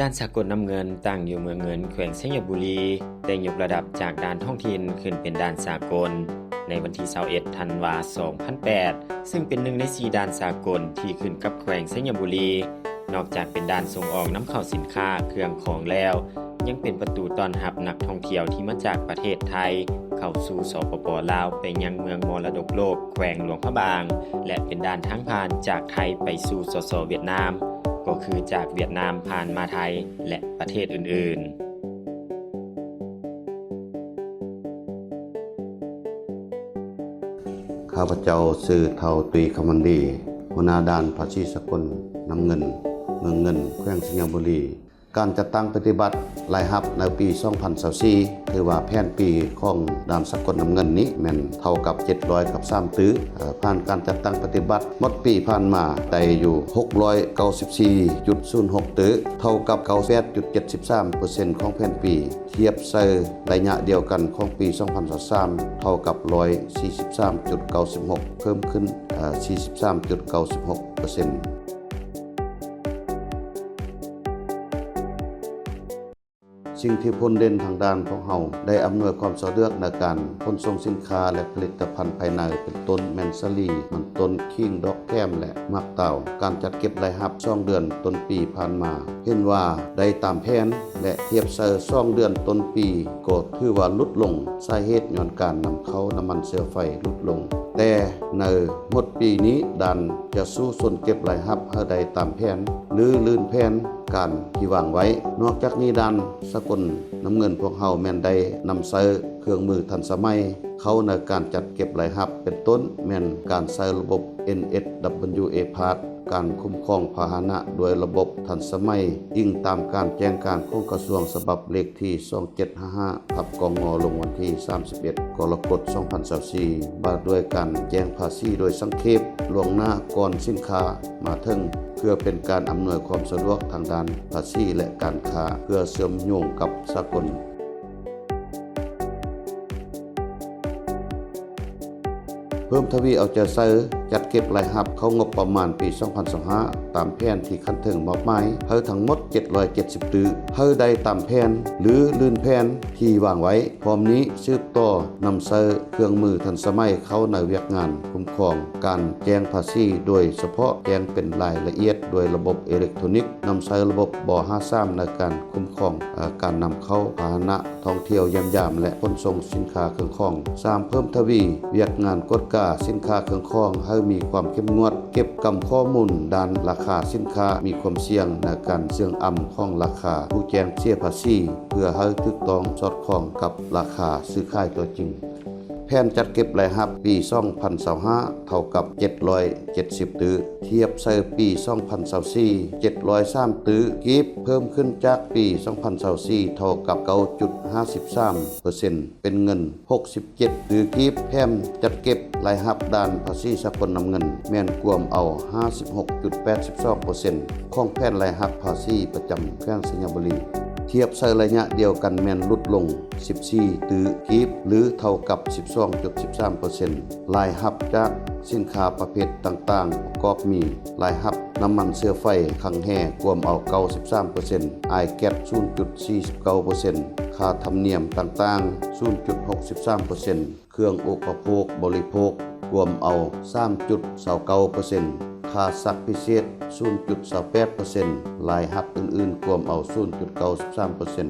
ດ່ານສາກົນນ້ຳເງິນ ຕັ້ງຢູ່ເມືອງເງິນ ແຂວງໄຊຍະບູລີ ໄດ້ຍົກລະດັບຈາກດ່ານທ້ອງຖິ່ນຂຶ້ນເປັນດ່ານສາກົນ ໃນວັນທີຊາວເອັດ ທັນວາ ສອງພັນແປດ ຊຶ່ງເປັນໜຶ່ງໃນສີ່ດ່ານສາກົນທີ່ຂຶ້ນກັບແຂວງໄຊຍະບູລີ. ນອກຈາກເປັນດ່ານສົ່ງອອກນຳເຂົ້າສິນຄ້າເຄື່ອງຂອງແລ້ວ, ຍັງເປັນປະຕູຕ້ອນຮັບນັກທ່ອງທ່ຽວທີ່ມາຈາກປະເທດໄທ ເຂົ້າສູ່ ສປປ ລາວ ໄປຍັງເມືອງມໍລະດົກໂລກ ແຂວງຫຼວງພະບາງ ແລະ ເປັນດ່ານທາງຜ່ານຈາກໄທໄປສູ່ ສສ ຫວຽດນາມ, ກໍຄືຈາກຫວຽດນາມຜ່ານມາໄທ ແລະ ປະເທດອື່ນໆ. ຂ້າພະເຈົ້າຊື່ທ້າວ ຕຸຍ ຄຳວັນດີ, ຫົວໜ້າດ່ານພາສີສາກົນນ້ຳເງິນ ເມືອງເງິນ ແຂວງໄຊຍະບູລີ. ການຈັດຕັ້ງປະຕິບັດລາຍຮັບໃນປີສອງພັນຊາວສີ່ ຖືວ່າແຜນປີຂອງດ່ານສາກົນນ້ຳເງິນນີ້ແມ່ນເທົ່າກັບເຈັດຮ້ອຍກັບສາມຕື້. ເອີ ຜ່ານການຈັດຕັ້ງປະຕິບັດໝົດປີຜ່ານມາໄດ້ຢູ່ຫົກຮ້ອຍເກົ້າສິບສີ່ຈຸດສູນຫົກຕື້, ເທົ່າກັບເກົ້າສິບແປດຈຸດເຈັດສິບສາມເປີເຊັນຂອງແຜນປີ. ທຽບໃສ່ໄລຍະດຽວກັນຂອງປີສອງພັນຊາວສາມ ເທົ່າກັບຮ້ອຍສີ່ສິບສາມຈຸດເກົ້າສິບຫົກ ເພີ່ມຂຶ້ນ ເອີ ສີ່ສິບສາມຈຸດເກົ້າສິບຫົກເປີເຊັນ. ສິ່ງທີ່ພົ້ນເດັ່ນທາງດ່ານພວກເຮົາໄດ້ອຳນວຍຄວາມສະດວກໃນການຂົນສົ່ງສິນຄ້າ ແລະ ຜະລິດຕະພັນພາຍໃນ ເປັນຕົ້ນແມ່ນສາລີ, ມັນຕົ້ນ, ຂີງ, ດອກແກ້ມ ແລະ ໝາກຕາວ. ການຈັດເກັບລາຍຮັບສອງເດືອນຕົ້ນປີຜ່ານມາ ເຫັນວ່າໄດ້ຕາມແຜນ ແລະ ທຽບໃສ່ສອງເດືອນຕົ້ນປີກໍຖືວ່າຫຼຸດລົງ. ສາເຫດຍ້ອນການນຳເຂົ້ານ້ຳມັນເຊື້ອໄຟຫຼຸດລົງ, ແຕ່ໃນໝົດປີນີ້ ດ່ານຈະສູ້ຊົນເກັບລາຍຮັບໃຫ້ໄດ້ຕາມແຜນ ຫຼື ລື່ນແຜນການທີ່ວາງໄວ້. ນອກຈາກນີ້, ດ່ານສາກົນນ້ຳເງິນພວກເຮົາແມ່ນໄດ້ນຳໃຊ້ເຄື່ອງມືທັນສະໄໝເຂົ້າໃນການຈັດເກັບລາຍຮັບ, ເປັນຕົ້ນແມ່ນການໃຊ້ລະບົບ ເອັນເອັສດັບເບິນຢູເອພາສ, ການຄຸ້ມຄອງພາຫະນະດ້ວຍລະບົບທັນສະໄໝ ອີງຕາມການແຈ້ງການຂອງກະຊວງ ສະບັບເລກທີສອງເຈັດຫ້າຫ້າ ທັບ ກງ ລົງວັນທີສາມສິບເອັດ ກໍລະກົດ ສອງພັນຊາວສີ່ ວ່າດ້ວຍການແຈ້ງພາສີໂດຍສັງເຂບລ່ວງໜ້າກ່ອນສິນຄ້າມາເຖິງ, ເພື່ອເປັນການອຳນວຍຄວາມສະດວກທາງດ້ານພາສີ ແລະ ການຄ້າ ເພື່ອເຊື່ອມໂຍງກັບສາກົນ. ເພີ່ມທະວີເອົາໃຈໃສ່ຈັດເກັບລາຍຮັບເຂົ້າງົບປະມານປີສອງພັນຊາວຫ້າ ຕາມແຜນທີ່ຂັ້ນເທິງມອບໝາຍໃຫ້ທັງໝົດເຈັດຮ້ອຍເຈັດສິບຕື້, ໃຫ້ໄດ້ຕາມແຜນ ຫຼື ລື່ນແຜນທີ່ວາງໄວ້. ພ້ອມນີ້ສືບຕໍ່ນຳໃຊ້ເຄື່ອງມືທັນສະໄໝເຂົ້າໃນວຽກງານຄຸ້ມຄອງການແຈ້ງພາສີ, ໂດຍສະເພາະແຈ້ງເປັນລາຍລະອຽດດ້ວຍລະບົບເອເລັກໂທນິກ, ນຳໃຊ້ລະບົບ ບຫ້າສາມ ໃນການຄຸ້ມຄອງ ເອີ ການນຳເຂົ້າພາຫະນະ ທ່ອງທ່ຽວຢ້ຽມຢາມ ແລະ ຂົນສົ່ງສິນຄ້າເຄື່ອງຂອງ. ສາມ ເພີ່ມທະວີວຽກງານກວດກາສິນຄ້າເຄື່ອງຂອງໃຫ້ມີຄວາມເຂັ້ມງວດ, ເກັບກຳຂໍ້ມູນດ້ານລາຄາສິນຄ້າ, ມີຄວາມສ່ຽງໃນການເຊື່ອງອຳຂອງລາຄາຜູ້ແຈ້ງເສຍພາສີ ເພື່ອໃຫ້ຖືກຕ້ອງສອດຄ່ອງກັບລາຄາຊື້ຂາຍຕົວຈິງ. ແຜນຈັດເກັບລາຍຮັບປີສອງພັນຊາວຫ້າ ເທົ່າກັບເຈັດຮ້ອຍເຈັດສິບຕື້, ທຽບໃສ່ປີສອງພັນຊາວສີ່ ເຈັດຮ້ອຍສາມຕື້ກີບ, ເພີ່ມຂຶ້ນຈາກປີສອງພັນຊາວສີ່ ເທົ່າກັບເກົ້າຈຸດຫ້າສິບສາມເປີເຊັນ ເປັນເງິນຫົກສິບເຈັດຕື້ກີບ. ແຜນຈັດເກັບລາຍຮັບດ້ານພາສີສາກົນນ້ຳເງິນ ແມ່ນກວມເອົາຫ້າສິບຫົກຈຸດແປດສິບສອງເປີເຊັນຂອງແຜນລາຍຮັບພາສີປະຈຳແຂວງໄຊຍະບູລີ, ທຽບໃສ່ໄລຍະດຽວກັນແມ່ນຫຼຸດລົງ ສິບສີ່ຕື້ກີບ ຫຼື ເທົ່າກັບສິບສອງຈຸດສິບສາມເປີເຊັນ. ລາຍຮັບຈາກສິນຄ້າປະເພດຕ່າງໆ ປະກອບມີ ລາຍຮັບນ້ຳມັນເຊື້ອໄຟ, ຄັງແຮ່ ກວມເອົາເກົ້າສິບສາມເປີເຊັນ, ອາຍແກັສ ສູນຈຸດສີ່ສິບເກົ້າເປີເຊັນ, ຄ່າທຳນຽມຕ່າງໆ ສູນຈຸດຫົກສິບສາມເປີເຊັນ, ເຄື່ອງອຸປະໂພກບໍລິໂພກ ກວມເອົາສາມຈຸດຊາວເກົ້າເປີເຊັນ, ຄ່າສັກພິເສດ ສູນຈຸດຊາວແປດເປີເຊັນ, ລາຍຮັບອື່ນໆ ກວມເອົາສູນຈຸດເກົ້າສິບສາມເປີເຊັນ.